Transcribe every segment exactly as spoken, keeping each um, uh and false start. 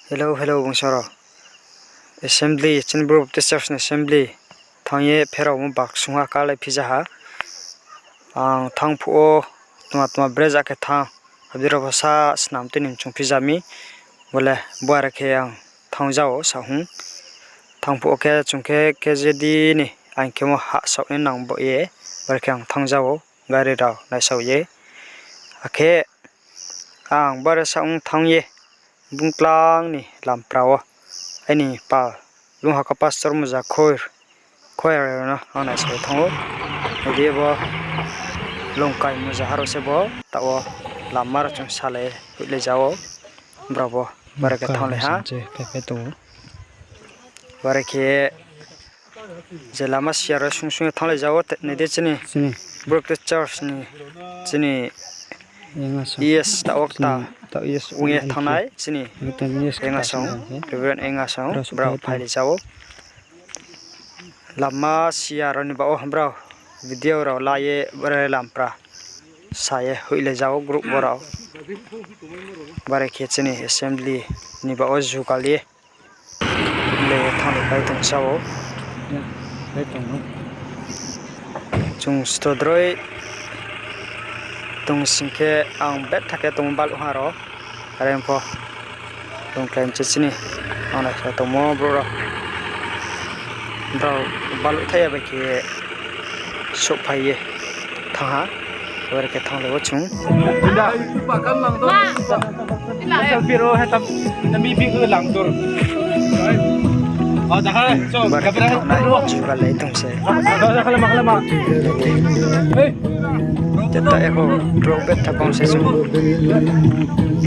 Hello, hello, bungsa rao. Assembly, chini Bru Baptist Church ni assembly thanng ye pherao mo bak sungha kalai phija ha. Ang thanng phuh wo tma tma brezha khe thanng, abo rao pho sa snam tui ni chung phija mi. Bo le bo are khe ang thanng ja ou sa hung. Thanng phuh wo khe chung khe K J D ni aing khe mo hahsaoh ni nang bo ye, bo are khe ang thanng ja ou, gari rao naisao ye. Akhe ang bo are sa ong thanng ye, bungtlang ni lampra wo aini pal Lunghaka pastor Muza Khoir, Khoir no ang naisao ye thanng ou. Adi bo Longkai Muza ha rao se bo, taoh wo lama rao chung salai hoihlai ja ou, brao bo, bo are khe thannglai ha. Bo are khe je lama siya rao sung sung ye thannglai ja ou, nai di chini Baptist Church ni chini E S taoh wo kta ong ye thanngnai chini Engasong, Reverend Engasong, brao phailai ja ou. Lama siya rao ni baoh wo brao video rao la ye, brao lampra sa ye hoihlai ja ou group bo rao. Bo are khe chini assembly ni baoh wo jugal ye le thanng le pai tong sa ou. Chung stodroi tong sing khe ang betha khe tongmo baluh ha rao. Are pho tongkhlai mche chini ang naisao tongmo brouh rao. Brao baluh thai ya bai khe souhphai ye thanng ha. Bo are khe thannglai ou chung. Bo are khe thanngnai jugal le tong se. Jeta ebo drop betha bang se chung.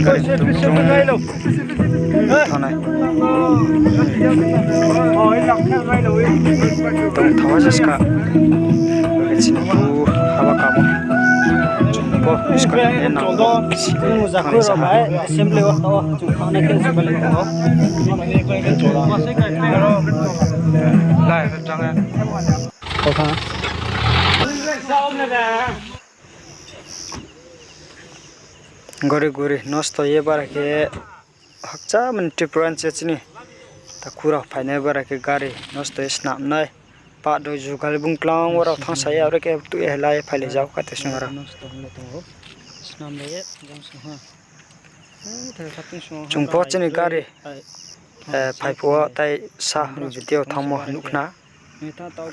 Gari tong tong thanngnai. Tong thaoh ha se ska. Chini bu haba kamo. Chung bo ska ni nang bo. Assembly wo tao chung thanngnai khe jugal le tong ou. Gori gori nosto ye bara khe hakcha mani Tripura ni se chini takhu rao phainai bara khe gari nosto ye snamnai. Pah doi jugal bungklang wo rao thanngsa ye, aro khe tui ye la ye phailai ja ou kate sung rao. Chung pho chini gari, eh, phai phuh wo tai sa video thanngmo nuh khna.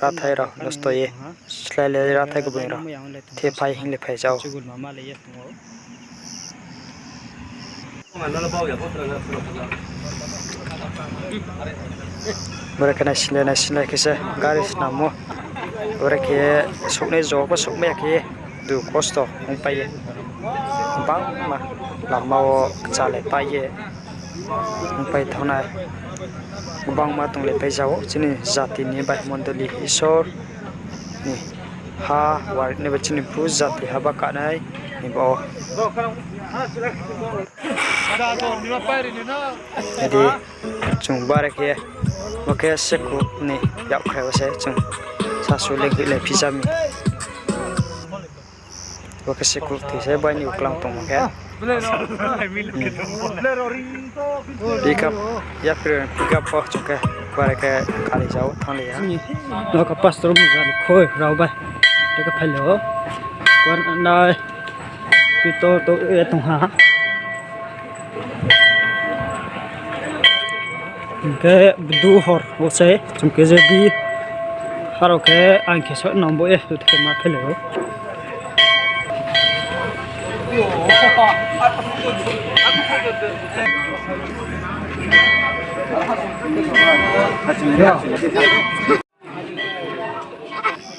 Rathai rao nosto ye, slái le rathai kboi rao. The phai hing le phai ja ou. Bore khe naisinglai naisinglai khe se gari snam ou. Bore khe souhnai jo pho souhmai ya khe ye, du kosto ongpai ye. Bangma lama wo kchalaipai ye ongpai thanngnai. Gbangma tonglaipai ja ou chini jati ni bai mondoli Isor ni ha, wari ni bai chini Bru jati haba kanai ni bo. Adi, chung bare khe, bo khe Sekhu ni yakkhrai wo se chung sasu le hoihlai phija mi. Bo khe Sekhu thoi se bai ni uklang tongmo khe. Pickup, yapri pickup pho chung khe, bare khe kari ja ou thannglai ya. Nokha pastor Muza ni khoi rao bai. Tei khe phailai ou. Kuar nai. Pito to ye tong ha. Hing khe bdu hor wo se chung khe je di. Harao khe ang khe soh nang bo ye, tu khe ma phailai ou.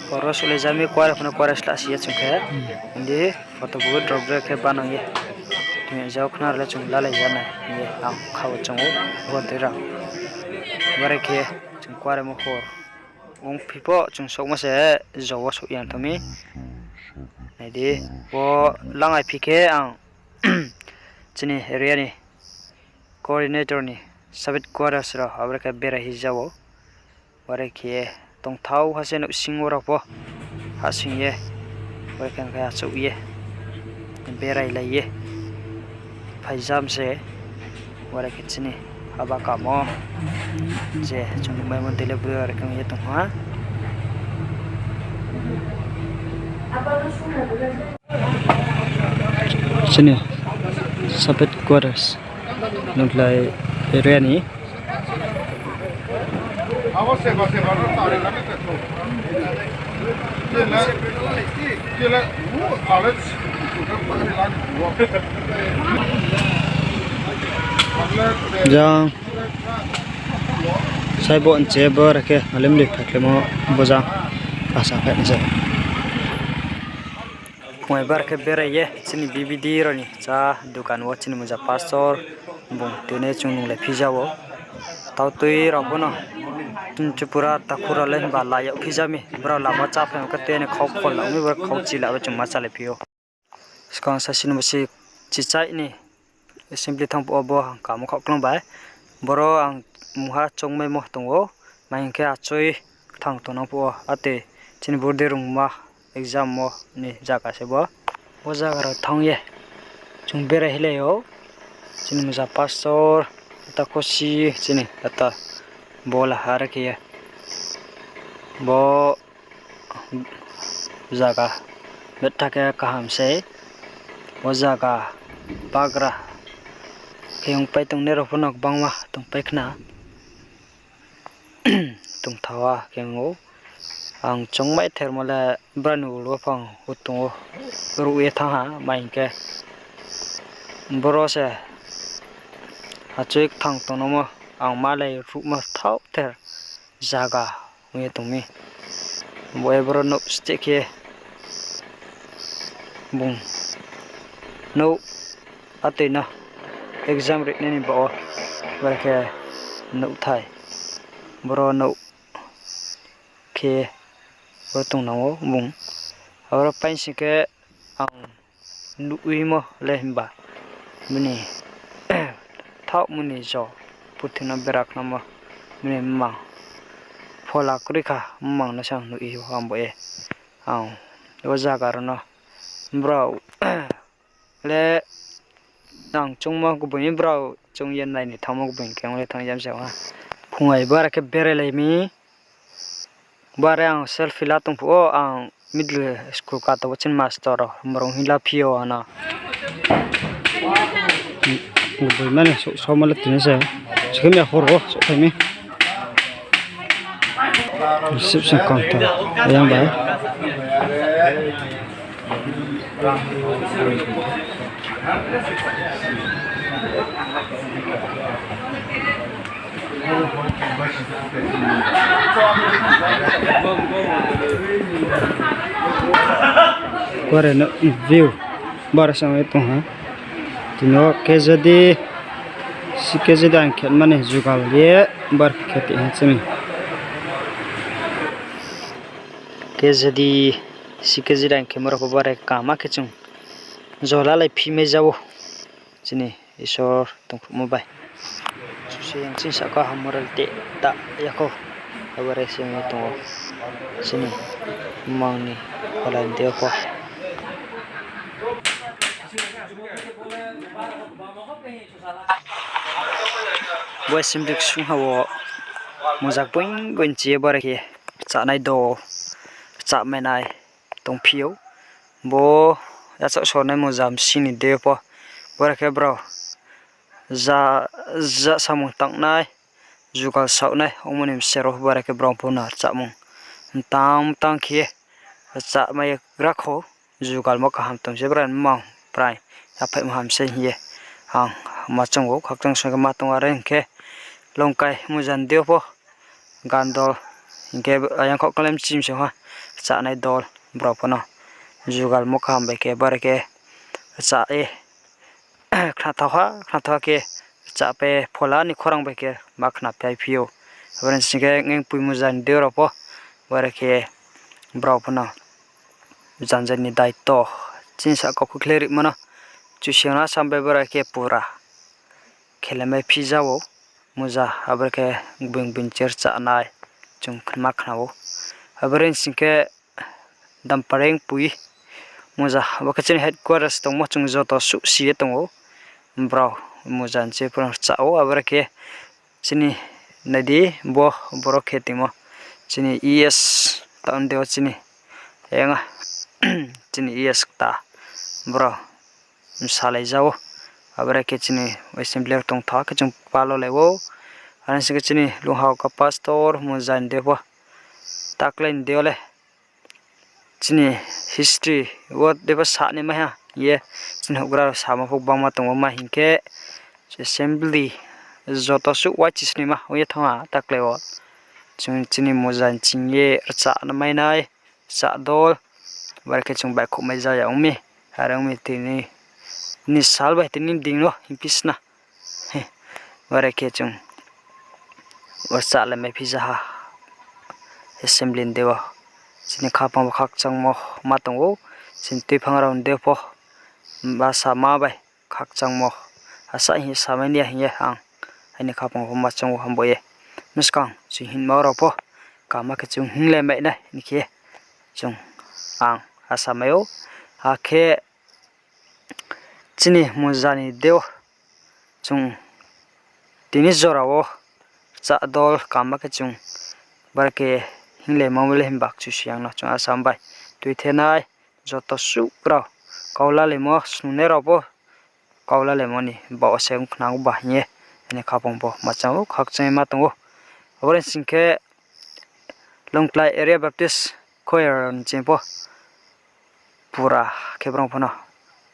Horo sulai ja mi, kuare phano kuare sla si ye chung khe. Hing di photo bo drop drop khe banang ye. Tini jao khna rao le chung lalai ja nai hing ye ang kha wo chung ou, bo tui rao. Bare khe chung kuare mo hor ongphi pho chung souhmo se jo wo souh yang tong mi. Nai di, bo langai phi khe ang chini area ni coordinator ni Sabit Quarters rao, abore khe berai hi ja ou. Bore khe tongthao ha se nouhsing wo rao pho hahsoing ye, bore khe hing khe achouh ye, berailai ye phaijam se, bore khe chini Aba kamo je chung nuhmaimo delivery khe ye tong ha. Chini Sapet Quarters, Lungtlai area ni. Jang. Saibo nche bora khe alim ri phaikhlaimo bojang kasa phainai se. Phungai bora khe berai ye chini B B D rao ni chá dukan wo chini muza pastor bung tini chung nunglai phija ou. Tau tui rao pho no chini chupura takhu rao le himba la yag phija mi. Brao lama chá phaimo khe tui ni khau khol la mi, boro khau chi la bo chung ma chálai phi ou. Skang sasi ni bo se chichai ni assembly thanng phuh wo bo kamo khaohklung bai. Boro ang mungha choungmaimo tong ou, ma hing khe achoi kthang tongnang phuh wo, atoi chini burdei rungma exam wo ni zaga se bo. Bo zaga rao thanng ye chung berai hilai ou, chini muza pastor, ata khosi, chini ata bola are khe ye. Bo zaga betha khe kaham sei. Bo zaga bagra khe ongpai tongnai rao pho no gbangma tongpai khna. Tongthaoh khe ong ou. Ang choungmai thermo le brao ni ul wo phang o tong ou, ruh ye thanng ha, ma hing khe boro se achoi kthang tongnangmo, ang malai ruhmo thaoh ther zaga ong ye tong mi. Bo ye boro nouh steh khe bung nouh atoi no exam rinai ni baoh wo, boro khe nouhthai, boro nouh khe boro tongnang ou bung. Aboro paising khe ang nuhmo le himba bini thaohmo ni jo purthimo bera khnamo bini mmang phola kroi kha, mmang no se ang nuh ou ang bo ye. Ang o zaga rao no brao le ang choungmo gboing brao choung ye nai ni thanngmo gboing khe ong le thanng yam se ha. Phungai bora khe berailai mi. Bare ang selfie la tong phuh wo, ang middle school kato wo chini master rao, mrong hing la phi ou ano. Gboima ni souh, souhmo le tini se. Sikhe mi ya hor wo souhphai mi. Reception counter. Yang bai. Kuare no view. Bar samai tong ha. Tini o kejadi, si kejadi ang khe mani jugal ye bar khe ti ha chini. Kejadi, si kejadi ang khe moro pho bare kama khe chung jolalai phimai ja ou. Chini Isor tongkhruhmo bai. Susi yang chini sahka ha moral te ta ya khou. Abare se ong ye tong ou. Chini mang ni phola ni dei yo pho. Bo assembly ksung ha wo mojak boing boing chi ye bare khe chánai do, chámai nai tongphi ou. Bo yachaoh sonai mojam sini dei yo pho. Bore khe brao ja, ja samung tangnai, jugal saohnai ongmo ni bsero bore khe brao pho no chámung mtang mtang khe chámai gra khou. Jugalmo kaham tong se brao ni mmang prai yaphaihmo ham se hing ye ang ma choung ou, khakchang song khe ma tong, are hing khe Longkai mojang dei yo pho gandol hing khe ayang khaoh klem chim se ha chánai dol brao pho no jugalmo kaham bai khe bare khe chá ye khnathao ha, khnathao ha khe chá pai phola ni khorang bai khe ma khnapai phi ou. Abo ni sing khe ngang pui mojang dei yo rao pho bare khe brao pho no janja ni daito chini sahka khukhle rimo no Kchusoyang no Assam bai bora khe pura khelemai phija ou. Moja abore khe gbing gbing cher chánai chung ma khna ou. Abore sing khe Dampareng pui moja, abo khe chini headquarters tongmo chung joto suh si ye tong ou. Brao moja ni che pho no chá ou, abore khe Chini nai di, bo boro khe tongmo. Chini E S town dei wo chini, enga, chini E S kta, boro bsalaija ou. Abore khe chini assembly tongtha khe chung palolai ou. Are sing khe chini Lungha ka pastor Muza ni dei pho, taklai ni dei wo le chini history wo dei pho sa ni mai ha hing ye, chini houhgra rao samo pho gbangma tong ou, ma hing khe assembly joto suh waichis ni ma ong ye thanng ha taklai wo. Chung chini Muza ni ching ye rchah na mai nai, rchah dol, bore khe chung baihkhouhmai ja ya ong mi, are ong mi tini, tini sal bai tini ding no hingphi sna. Bore khe chung rchah le maiphi ja ha. Assembly ni dei wo chini khaphang bo khakchangmo ma tong ou, chini tuiphang rao ni dei pho, ba sama bai khakchangmo, asa hing ye samai ni ya hing ye ang aini khaphang pho ma choung ou hambo ye. Buskang chung hingma rao pho kama khe chung hing le mai nai hing khe chung, ang asa mai ou. Akhe chini Muza ni dei wo chung tini jora wo rchah dol kama khe chung bore khe hinglaimo le himba Kchusoyang no chung asa bai tuithenai joto suh rao, kau lalaimo snungnai rao pho kau lalaimo ni baoh wo se ong khna ou ba hing ye, aini khaphang pho ma choung ou, khakchang ye ma tong ou. Abore sing khe Longtlai Area Baptist Choir ni ching pho pura khe brao pho no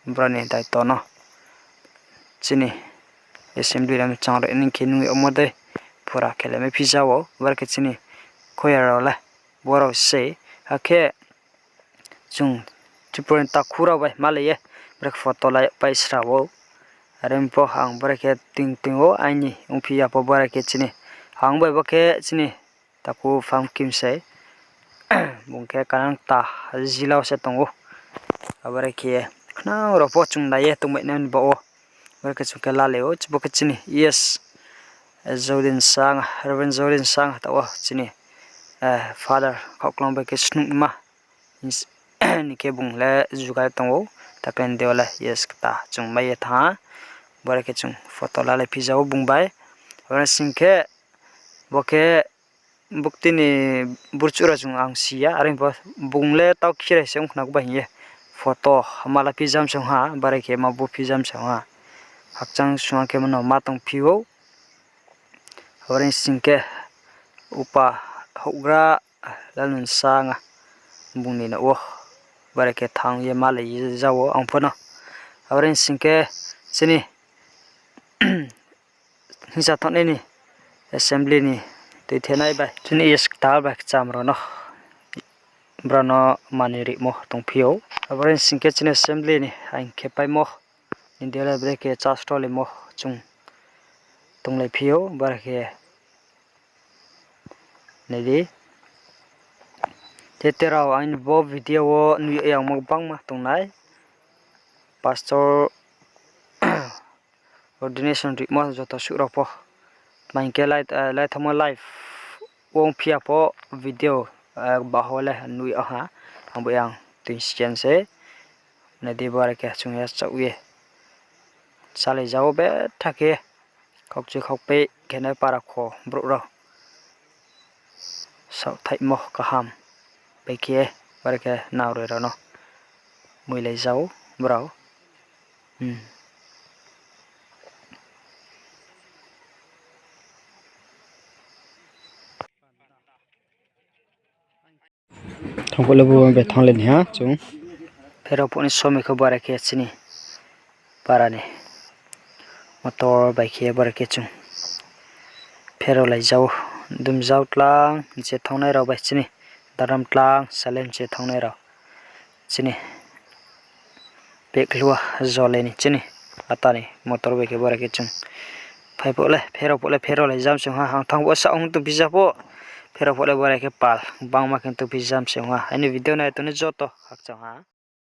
brao ni daito no chini assembly rao ni chang rao ni khe nung yagmo dei pura khe le maiphi ja ou, bore khe chini choir rao le bo rao se. Akhe chung Tripura ni takhu rao bai malai ye bore khe photo lai pai sra ou. Are pho ang bore khe ting ting ou aini ongphi ya pho bore khe chini, ang bai bo khe chini takhu Phamkim se, bung khe Kanang ta jila wo se tong ou. Abore khe khnang rao pho chung nai ye tongmai nai ni baoh wo, bore khe chung khe lalai ou, bo khe chini E S Jodin Sang, Reverend Jodin Sang taoh wo chini father khaohklang bai khe snungma ni khe bung le jugai tong ou, takle ni dei wo le E S kta chung mai ye thanng ha. Bore khe chung photo lalai phi ja ou bung bai. Abore sing khe bo khe bukti ni burchuh rao chung ang si ya, are pho bung le tau khirai se ong khna kba hing ye photo ma la phi jam se ong ha, bore khe ma bu phi jam se ong ha. Khakchang sung khe mano ma tongphi ou. Abore sing khe upa houhgra Lalnun Sanga bung ni nouh wo bore khe thanng ye malai ja ou ang pho no. Abore sing khe chini hingsa thanngnai ni assembly ni tuithenai bai chini E S kta bai kcham rao no, brao no mani rimo tongphi ou. Abore sing khe chini assembly ni aing khe paimo ni dei le bore khe church tolimo chung tonglaiphi ou, bore khe nai di. Te te rao aini bo video wo nui yagmo gbangma tongnai. Pastor ordination rimo joto suh rao pho. Tma hing khe lai, laithanngmo live ongphi ya pho video, baho le nui yag ha. Ang bo yang tuinsken se. Nai di bore khe chung ya chaoh ye chalai ja ou betha khe, khaukchui khaukpei khe nai para kho brouh rao. Saohthaihmo kaham bai khe, bore khe naoroi rao no muilai ja ou brao. Thanng phuh le bo bai thanng le ni ha chung. Pherao phuh ni somoi khe bore khe chini para ni motor bai khe bore khe chung pherao lai ja ou. Dumjao tlang je thanngnai rao bai chini, Daram tlang Salem je thanngnai rao chini, Pekhlua Jole ni chini ata ni motor bai khe bore khe chung phai phuh le pherao phuh le pherao lai jam se ong ha. Ang thanng phuh saoh ong tongphi ja pho, pherao phuh le bore khe pal gbangma khe tongphi jam se ong ha. Aini video nai tongnai joto khakchang ha.